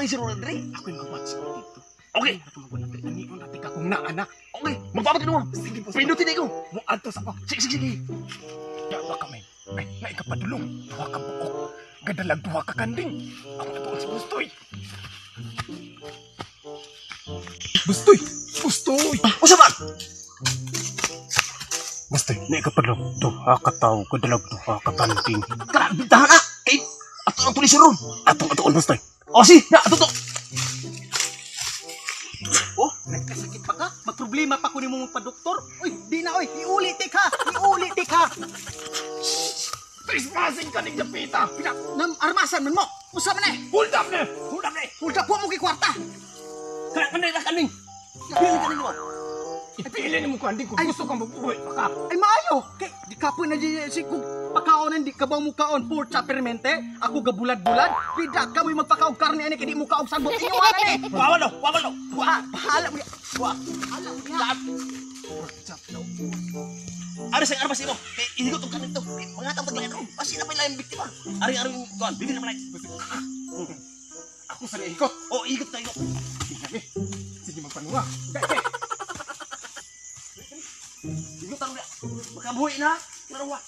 Ang isiro na diri. Ako'y mag-watch out dito. Okay. Ako mag-watch out. Ani on natin ka kung naa na. Okay, magpapatid mo. Sige, boss. Pindutin na ikaw. Mo adto sa ko. Sige, sige, sige. Ya ba kami? Ay, naikapadulong. Duha ka buok. Gadalag duha ka kanding. Ako na tuon si Bustoy. Bustoy! Bustoy! Usa ba? Bustoy, naikapadulong. Duha ka tao, gadalag duha ka kanding. Kana bintahan na. Kay ato ang tulis ron. Atong atuon, Bustoy. O si, na ato to. Oh, nagkasakit pa ka? Magproblema pa ko nimo magpa-doktor? Uy, di na oy, iuli ka, iuli ka. Trespassing ka ning Japita! Pina, Nam armasan man mo. Usa man eh. hold up na! Hold up na! Hold up wa mo kay kwarta. Kana kanila kaning. Pili kaning mo. Ipili ni mo kanding kung Ay. gusto kang mabuhay pa ka. Ay maayo. Kay di ka po na di si kung pakaonan di ka ba mo kaon pork chop permente? Ako gabulad-bulad. Pida ka mo'y magpakaog karne ani kay di mo kaog sagbot inyo ana ni. Wawa daw, wawa daw. Wa, bahala mo. Wa, bahala mo. Ari sa armas imo. Kay ihigot og kanin to. Kay mga tao taglain ron. Basi na pa ilang biktima. Ari ari kuan, bili na malay. Ako sa ikot. O igot tayo. Sige, sige magpanuwa. Kay, Igot tayo. Makabuhi na. Naruwa.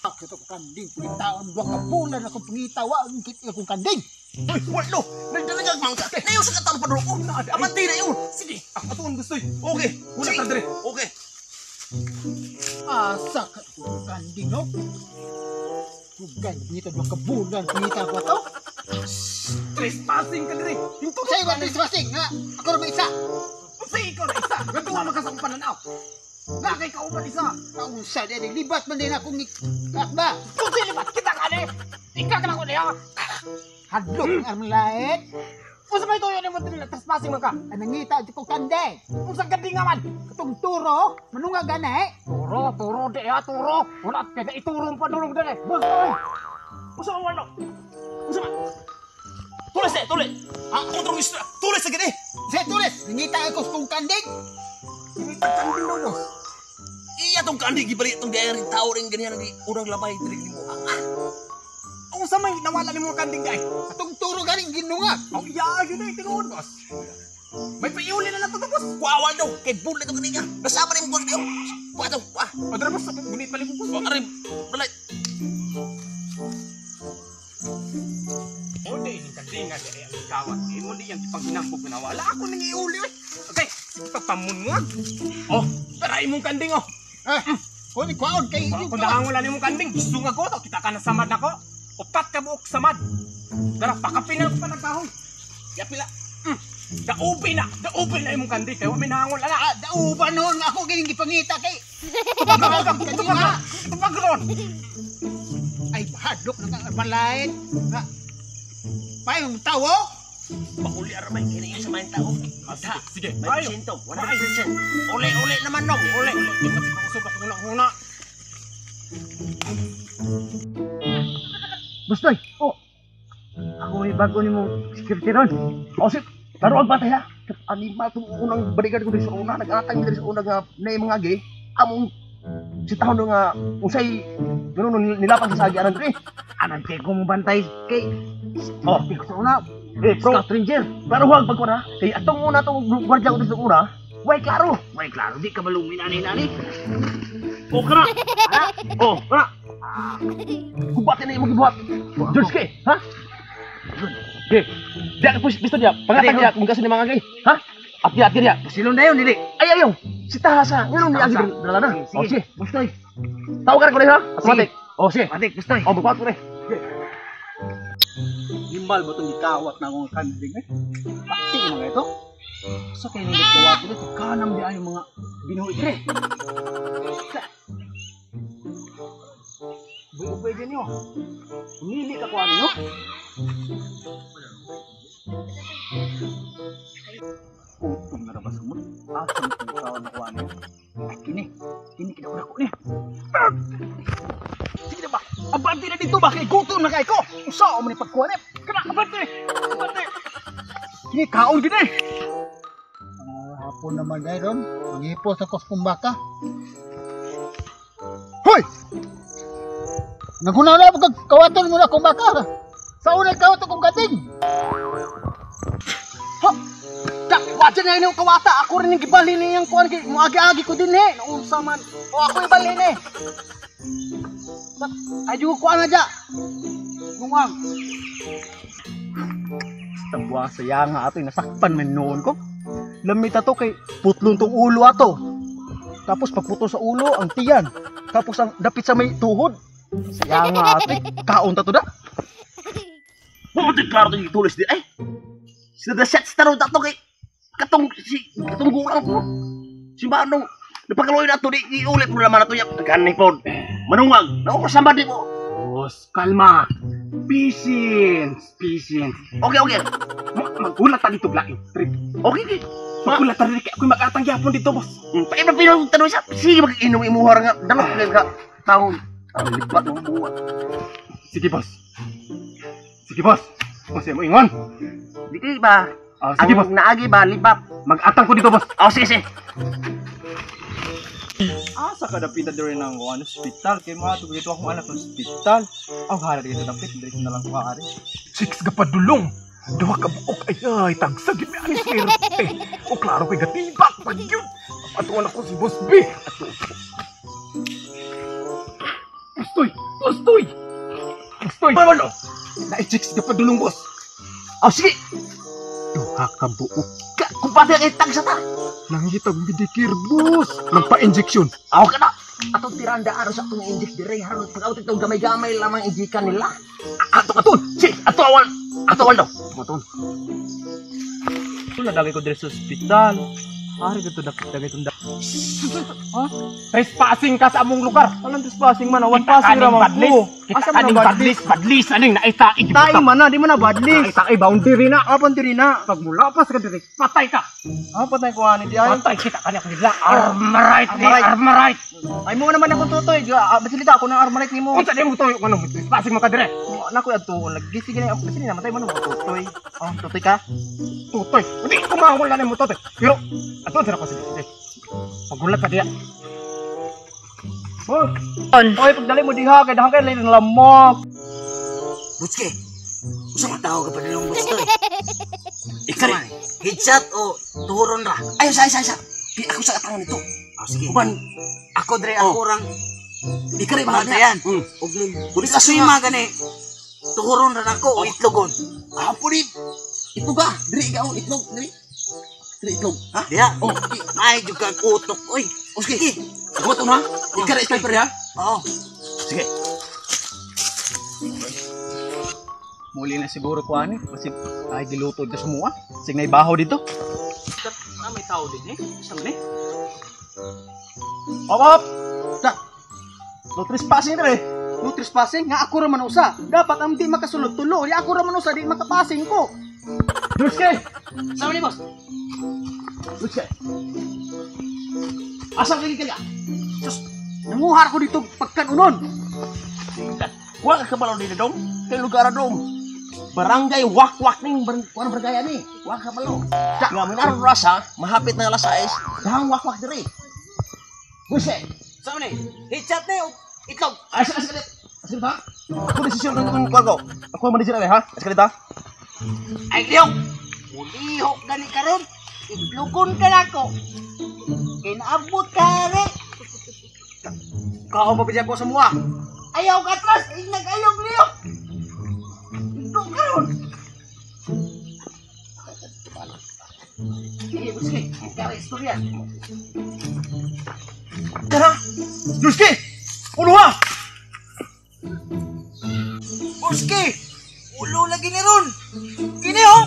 Ito ko kanding, pangitaon, duha ka bulan akong pangitawa, ang kit akong kanding. Uy, walo. Nagdalagag mangka. Nayo sa katang padulong ko. Abante na yun. Sige, ako atuon Bustoy. Okay. Wala Sige. ta dire. Okay. Asa ka akong kanding, no? Dugay, pangita duha ka bulan, pangita ko ato. Trespassing ka dire. Yung Sa iba, trespassing, ha? Ako na may isa. Sa ikaw na isa. Gantuwa makasang pananaw. Na kay kauban isa. Kaunsa, di, libat man din akong ikatba. Kung silibat kita ka ni. Ika ka na ko niya. Hadlok ang among laet. Unsa may tuyo nimo diri trespassing man ka? Ang nangita di ko kanding. Unsa gandi nga man? Katong turo, manunga gani. Turo, turo di ya, turo. Wala kay na iturong pa dulong dire. Bustoy. Usa man walo. Usa man. Tulis eh, tulis. Ah, kontrol istra. Tulis sa gini. Sa tulis, nangita ako kong kanding. Ngita kanding daw boss. Iya tong kandi gibali tong diary tao ring ganyan ni unang labay diri nimo. Unsa may nawala nimo kanding di ay? Katong turo ganing ginunga. Oh, iya gyud ay tinuod boss. May paiuli na lang to boss. Kuawan daw kay bulat tong kaniya. Nasama nimo kuan daw. Kuha daw, kuha. O dara boss, gunit palit ko boss. O arim, balay. O di ning kandinga di ay ang gikawat. Imo di yang ipanghinambog na wala ako ning iuli oy. Okay, sige pagpamunwag. Oh, tara imong kanding oh. Ah, kunin kwaon kay Kung nahangulan imong kanding, gusto nga ko to kita ka na samad nako. Upat ka buok samad. Dara pakapinal ko pa nagkahoy. Yapila. Daubi na, daubi na imong kanding kay wa may nahangol ala. Ah, dauban noon ako gining gipangita kay. Tupag ka, tupag ka, tupag ron. Ay, hadlok na kang malait. Ha? Payong tawo? Pauli aramay kay niya sa main tao. Ah, sige, sige. May Ayo. porsyento, 100%. Uli, uli naman no. Uli, uli. Di pa usog ako huna-huna. Bustoy. Oh. Ako ay bago nimo security ron. O si, laro ang batay ha. Animal tong unang bodyguard ko diri sa una, nag-atang diri sa una nga na mga gi. Among si taon nga usay ganun nilapag sa agianan diri. Anan kay ko mo bantay kay. Oh. Di ko sa una. Eh, bro, Scout Ranger. klaro huwag pagkuha na. Kay atong una tong gwardiya ko diri sa una, way klaro. Way klaro di ka malungin ani nani. O kana. Oh, kana. Kubate na imong gibuhat. George K, ha? Okay. Diya ka push pisto diya. Pangatag diya kung kasi ni mga gay. Ha? At diya. Silon dayon dili. Ay ayaw. Si Tahasa. Ngano ni agi dala na. O sige. Bustoy. Tawag ka ko ha? Automatic. O sige. Matik Bustoy. O magkuhat ko rin. Gimbal ba itong gikawat na akong kanding eh? Pati mga ito. Sa kayo nang nagkawat ito, kanam di ay mga binuhi pre. Ubay-ubay din yun. Umili ka ko ano, no? Utong na ba sumot? Asa mo itong gikawat na ko ano yun? Ay, kini. Kini, kinakuna ko ni. Sige na ba? Abante na dito ba? Kay gutom na kay ko! Usa mo ni pagkuha ni! Kana, abante! Abante! Kini, kaon gini! Hapon naman dahil ron. Mangipos ako sa kumbaka. Hoy! Naguna na kag kawaton mo na kumbaka. Sa unang kawat akong kating. Adyan na inyo kawata. Ako rin yung gibalhin niyang kuan kay muagi-agi ko din eh. Naunsa man. O ako ibalhin eh. Ay di ko kuan na dya. Lungang. Tambuang saya nga ato, nasakpan man noon ko. Lamit ato kay putlon tong ulo ato. Tapos pagputol sa ulo, ang tiyan. Tapos ang dapit sa may tuhod. Saya nga ato, kaon ta to da. Buti klaro to yung tulis din ay. Sila the sets taro dato kay katong si katong gulang ko. Si Manong napagaloy na to di iulit mo naman ato yak gani pod. Manungag, nako kasama di mo. Boss, kalma. Patience, patience. Okay, okay. Magulat ta dito blaing trip. Okay, okay. Magulat ta dito kay ako'y mag-atang gyapon dito, boss. Paimna pinong tanong siya. Sige mag-inom imuhar nga dalok ka taon. Ang libat mo buhat. Sige, boss. Sige, boss. Kung mo ingon. Di ba? Oh, sige, boss. Ang naagi ba libat? Mag-atang ko dito, boss. Oh, sige, sige. Asa ka dapita diri ng kuan ospital kay mga tubig dito akong anak sa ospital. Ang hala dito dapit diri na lang ko ari. Chicks gapadulong. Duha ka buok ay ay tagsag mi ani swerte. O klaro kay gatibak pag yun. Atuan ako si Boss B. Ato. Gustoy, gustoy. Gustoy. Ano? Naay chicks gapadulong, boss. Oh, sige. Duha ka buok. Kumpate kay tagsa ta. Nangitag medicare, boss. Nagpa-injection. Aw ka na. Atong tiranda aron sa atong inject dire haron pag-out itong gamay-gamay lamang injikan nila. Ato aton. Si ato awal. Ato awal daw. Aton. Wala dagay ko diri sa ospital. Ari dito dapit dagay tong Ha? Trespassing ka sa among lugar. Walang trespassing man, one passing ra man ko. Asa Asa man man ang badlis, badlis aning naitaig. Tai man na, di man na badlis. Naitaig boundary na. Ah, boundary na. Pag mula pa sa kadiri, patay ka. Ah, patay ko ani di ay. Patay kita kanya ko nila. Armarite ni, Armarite. armarite. Ay mo naman akong tutoy. Basilita ako ng armarite nimo. Unsa di mo tuyo kung trespassing mo ka dire? Na ko adtuon lagi sige na ako kasi namatay man ako tutoy. Oh, tutoy ka. Tutoy. Hindi ko mawala na mo tutoy. Pero ato dira ko sige. Sige. Pagulat ka diya. Boss. Oy, pagdali mo diha kay dahan kay lain ng lamok. Butske, usa ka tao ka padulong Butstoy. Ikari. Headshot o tuhuron ra. Ayo sa sa sa. Ako sa katangan nito. Oh, sige. Uban Ako dre ako rang ikari ba bantayan. Mm. Ug mong Puri ka swima gani. Tuhuron ra nako o itlogon. Ah, puri. Itlog ka. Diri ka oh, itlog diri. Diri itlog. Ha? Diha. Oh, Ay jud kag utok oy. oh sige. Ako to na. Ikari sniper ha. Oo. Sige. Muli na siguro ko ani. Basig ay giluto dito sa mua. Sig na ibaho dito. Na may tao din eh. Sa man eh. Op op. Da. No trespassing dire. No trespassing nga ako ra man usa. Dapat ang di makasulod tulo. Di ako ra man usa di makapasing ko. Dulce. Sama ni boss. Dulce. Asa ka kaya? Nanguhar ko dito pagkanunon. Wa ka kabalo dito dong. Kay lugar dong. Barangay wakwak ning kuan barangay ani. Wa ka kabalo. Nga mo naron rasa, mahapit na alas 6, dahang wakwak diri. Dulce. Sa man eh. Headshot ni o itlog. Ay, sige, sige. Sige ba? Ako desisyon ng kuan ko. Ako ang manager ha. Sige ta. Ay lihok. Mulihok gani karon. Itlogon ka nako. Kay naabot ka re. Kaon pa pa ko sa mua. Ayaw ka atras, inag ayaw lihok. Itlog karon. Sige, sige. Kaya istorya. Tara. Dulce. Ulo ha. Buski! Ulo lagi ni Ron! Kini oh!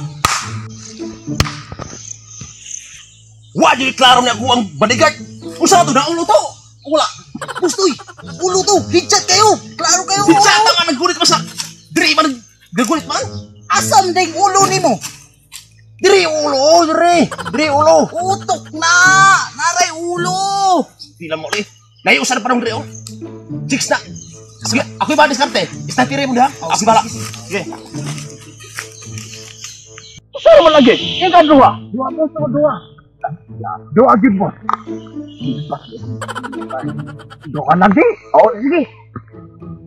Wa di klaro ni ako ang bodyguard. Usa to na ulo to. Wala. Bustoy! Ulo to! Headshot kayo! Klaro kayo! Sa ta nga naggulit pa sa diri man naggulit man. Asam ding ulo nimo! Diri ulo, diri. Diri ulo. Utok na! Naray ulo! Pila mo li. Naiusan pa dong diri oh. Six na. Sige, ako ba diskarte? Sniper mo diha. Ako bala. Sige. Saan man lagi? Yung kadua. Dua boss, dua. Dua gid boss. Dua lagi. Oh, sige.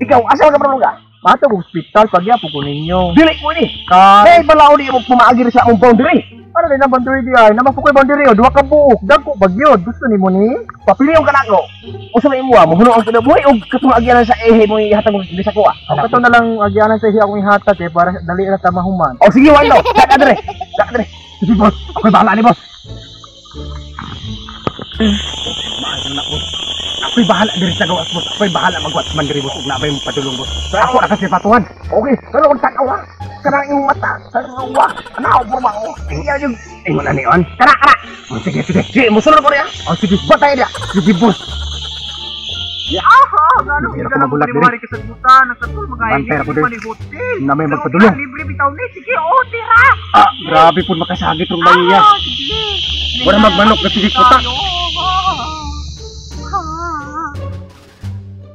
Ikaw asa ka pa lugar? Pato ko ospital pagyapo ko ninyo. Dili ko ini. Ka Hey, balaw di mo pumaagi sa among boundary. Ano din ang boundary di ay? Naman po ko'y boundary o. Duha ka buok. Dagko bagyod. Gusto ni mo ni? Papiliyon ka nako. Usa man imo mo ang kinabuhi og katong agyanan sa ehe mo ihatag mo sa kuha. Ang kato na lang agyanan sa iya akong ihatag eh para dali ra ta mahuman. O sige walo. Dak adre. Dak adre. Sige boss, ako'y bahala ni boss. Maayo na boss. Ako'y bahala diri sa gawas boss. Ako'y bahala magwats man diri boss ug nabay mo padulong boss. Ako ra kasi patuhan. Okay, pero kung tanaw ha. Kanang imong mata, sa ruwa. Anaw porma ko. Iya yung ingon ani on. Kana kana. O sige sige. Sige, musulod ko niya. O sige, batay niya. Sige boss. Aha, gano Hindi ako magulat diri. Kasagbutan, nagkatol Bantay ako diri. Na may magpadulong. Libre bitaw ni, sige, oh, tira. Ah, grabe po makasagit rong bayiya. Sige. Wala magmanok na sige kuta.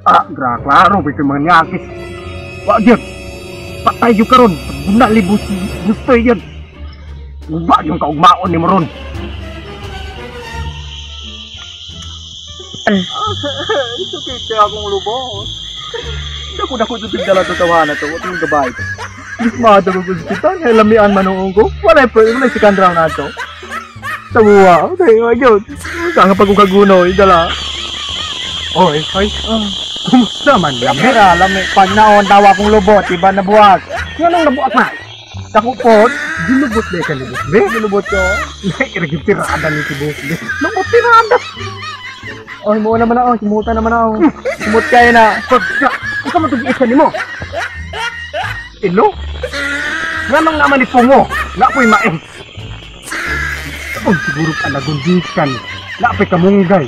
Ah, klaro ba yung mga niyakis. Wa gyud. Patay gyud karon. Guna libus gusto yun. Uba yung kaugmaon ni mo ron. Sakit kaya akong lubos. Dako-dako ito tigdala ito tawahan na ito. Huwag mong gabay ito. Dismado ko hospital. Kaya lamian manuong ko. Wala wala second round na ito. Tabuwa. Okay, my God. Saan ka pag-ukaguno? Idala. Oy, oy. Kumusta man lami? Mira, lami. Pag naon, tawa akong lubot. Iba na buwag. Nganong nabuak na? Dako po. Gilubot ba ka lubot, be? Lubot ko. Iragib tirada ni si Boss, be. Lubot tirada. Oh, himuon naman ako. Himutan naman ako. Himut kayo na. Pagka, ikaw matug-isa nimo. Ilo? Nganong naman ni Pungo? Napoy mais. Oh, siguro ka nagundikan. Napoy kamunggay.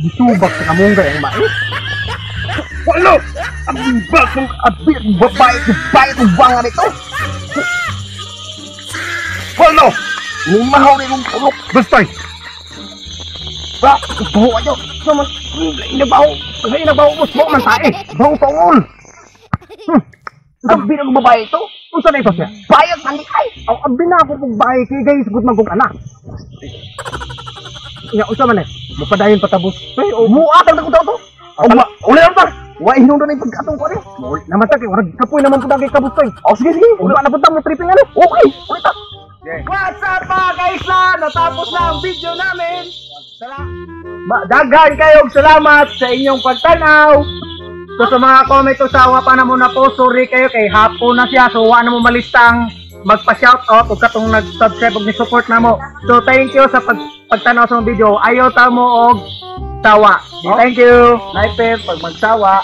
Gisubak sa kamunggay ang mais. Walo! Ang bakong abi, babae, babae, bangan ito. Walo! Nimahaw na yung tulok. Bastoy! Ba, baho ayo. Sama, inabaho. Kasi inabaho mo, mo man tae. Baho paungol. Abi ng babae ito. Unsa na ito siya? Bayag man ay. Aw, abi na ako kung bahay kay guys, gud magong anak. Nga, unsa man eh? Mapadayon patabos. Ay, o muatang na ko to. O, uli lang pa. Wa hinungdan na yung pagkatong ko rin. Maulit naman ta kay warag kapoy naman pud ang kabustoy. O, sige, sige. Ulo na pud ta mo tripping ano. Okay, ulit ta. What's up mga kaisla? Natapos na ang video namin. Daghan kayong salamat sa inyong pagtanaw. So sa mga comment usawa pa na mo na po, sorry kayo kay hapon na siya. So wa na mo malistang magpa-shoutout ug katong nag-subscribe ug ni-support na mo. So thank you sa pagtanaw sa mga video. Ayaw ta mo og sawa. Thank you. Naipin pag magsawa.